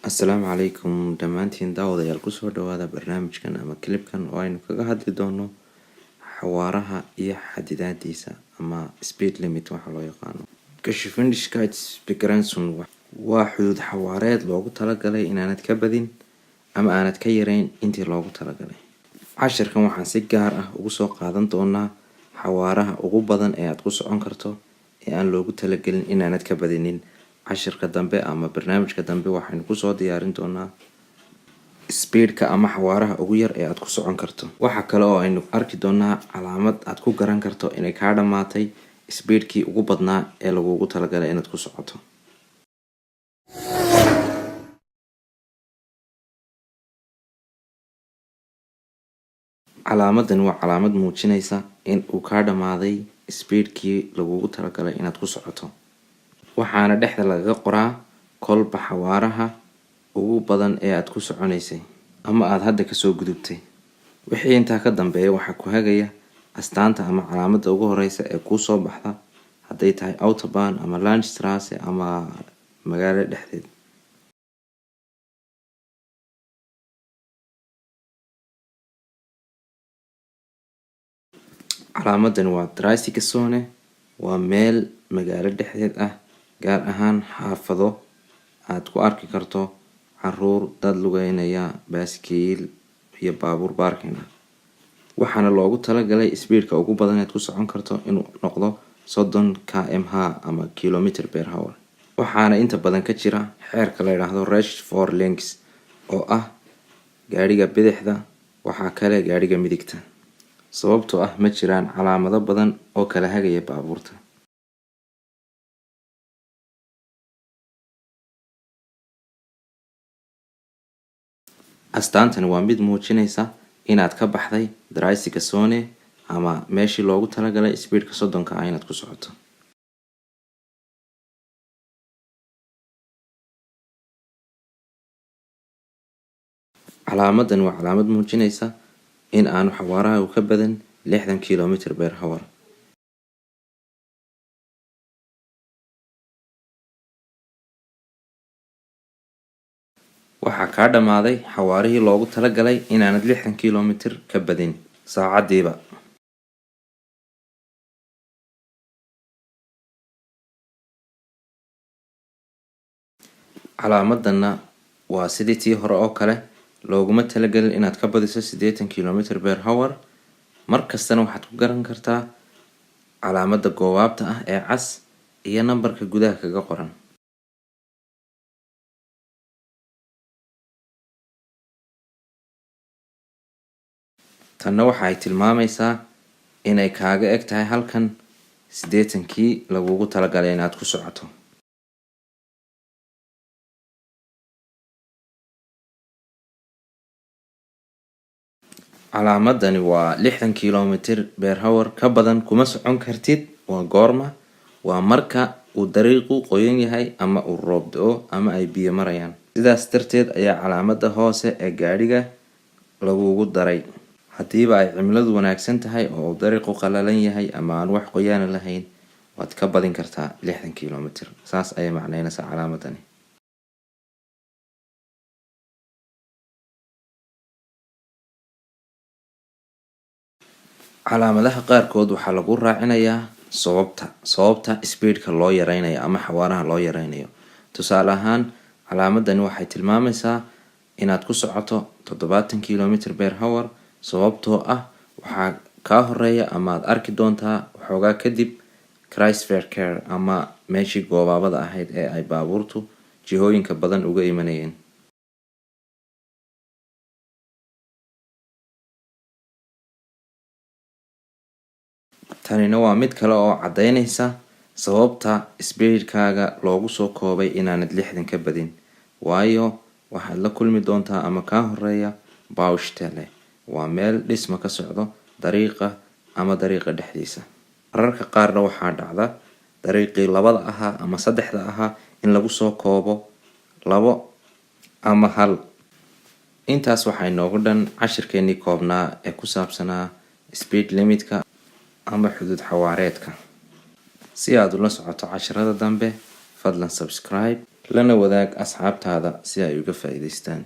Assalaamu calaykum dhammaantiin daawadayaal, kusoo dhawaada barnaamijkan ama clipkan oo aynu kaga hadli doono xawaaraha iyo xadidaadiisa ama speed limit waxa loo yaqaano. Geschwindigkeitsbegrenzung waa xuduud xawaareed loogu talagalay inaanad ka badin ama aanad ka yareyn intii loogu talagalay. Cashirkan waxaan si gaar ah ugu soo qaadan doonaa xawaaraha ugu badan ee aad ku socon karto ee aan loogu talagelin inaanad ka badinin. Cashirka dambe ama barnaamijka dambe waxaynu kusoo diyaarin doonaa speedka ama xawaaraha ugu yar ee aad ku socon karto. Waxa kale oo aynu arki doonaa calaamad aad ku garan karto inay kaa dhamaatay speedkii ugu badnaa ee lagugu talagalay inaad ku socoto. Calaamadani waa calaamad muujinaysa in uu kaa dhamaaday speedkii lagugu talagalay inaad ku socoto, waxaana dhexda lagaga qoraa kolba xawaaraha ugu badan ee aad ku soconaysay ama aada hadda kasoo gudubtay. Wixii intaa ka dambeeya waxaa ku hagaya astaanta ama calaamadda ugu horeysa ee kuusoo baxda, hadday tahay Autobahn ama Landstrasse ama magaalo dhexdeed. Calaamadani waa Dreißig-Zone, waa meel magaalo dhexdeed ah, gaar ahaan xaafado aad ku arki karto caruur, dad lugeynaya, baaskiil iyo baabuur parking ah. Waxaana loogu talagalay speedka ugu badan eed ku socon karto inuu noqdo 30 kmh ama kilometer per hour. Waxaana inta badan ka jira xeerka la yidhaahdo rechts vor links, oo ah gaadhiga bidixda waxaa kale gaadhiga midigta, sababtoo ah ma jiraan calaamado badan oo kala hagaya baabuurta. Astaantani waa mid muujinaysa inaad ka baxday Dreißig-Zone ama meeshii loogu talagalay speedka 30-ka ah inaad ku socoto. Calaamadani waa calaamad muujinaysa in aanu xawaarahaagu ka badan 60 kilometer per hour. Waxaa kaa dhamaaday xawaarihii loogu talagalay inaanad 60 kilomitir ka badin saacadiiba. Calaamadana waa sidii tii hore oo kale, looguma talagelin inaad ka badiso 80 kilometer per hour. Mar kastana waxaad ku garan kartaa calaamada goobaabta ah ee cas iyo nambarka gudaha kaga qoran. Tanna waxa ay tilmaamaysaa inay kaaga eg tahay halkan 80-kii lagugu talagalay inaad ku socoto. Calaamadani waa 60 kilometer per hour ka badan kuma socon kartid. Waa goorma? Waa marka uu dariiqu qoyan yahay ama uu roob da'o ama ay biyo marayaan. Sidaas darteed ayaa calaamada hoose ee gaadhiga lagugu daray. Haddiiba ay cimiladu wanaagsan tahay oo uu dariiqu qalalan yahay ama aan wax qoyaana lahayn, waad ka badin kartaa 60 kilomitir. Saas ayay macneynaysaa calaamadani. Calaamadaha qaarkood waxaa lagu raacinayaa sababta speedka loo yareynayo ama xawaaraha loo yareynayo. Tusaale ahaan, calaamadani waxay tilmaamaysaa inaad ku socoto 70 kilometer per hour, sababtoo ah waxaa kaa horeeya ama aad arki doontaa waxoogaa kadib Kreisverkehr ama meeshii goobaabada ahayd ee ay baabuurtu jihooyinka badan uga imanayeen. Tanina waa mid kale oo caddeynaysa sababta speedkaaga loogu soo koobay inaanad 60 ka badin, waayo waxaad la kulmi doontaa ama kaa horeeya Baustelle, waa meel dhisma ka socdo dariiqa ama dariiqa dhexdiisa. Mararka qaarna waxaa dhacda dariiqii labada ahaa ama saddexda ahaa in lagu soo koobo labo ama hal. Intaas waxaa inoogu dhan cashirkeenii koobnaa ee ku saabsanaa speed limitka ama xuduud xawaareedka. Si aad ula socoto cashirada dambe, fadlan subscribe, Lana wadaag asxaabtaada si ay uga faa'iidaystaan.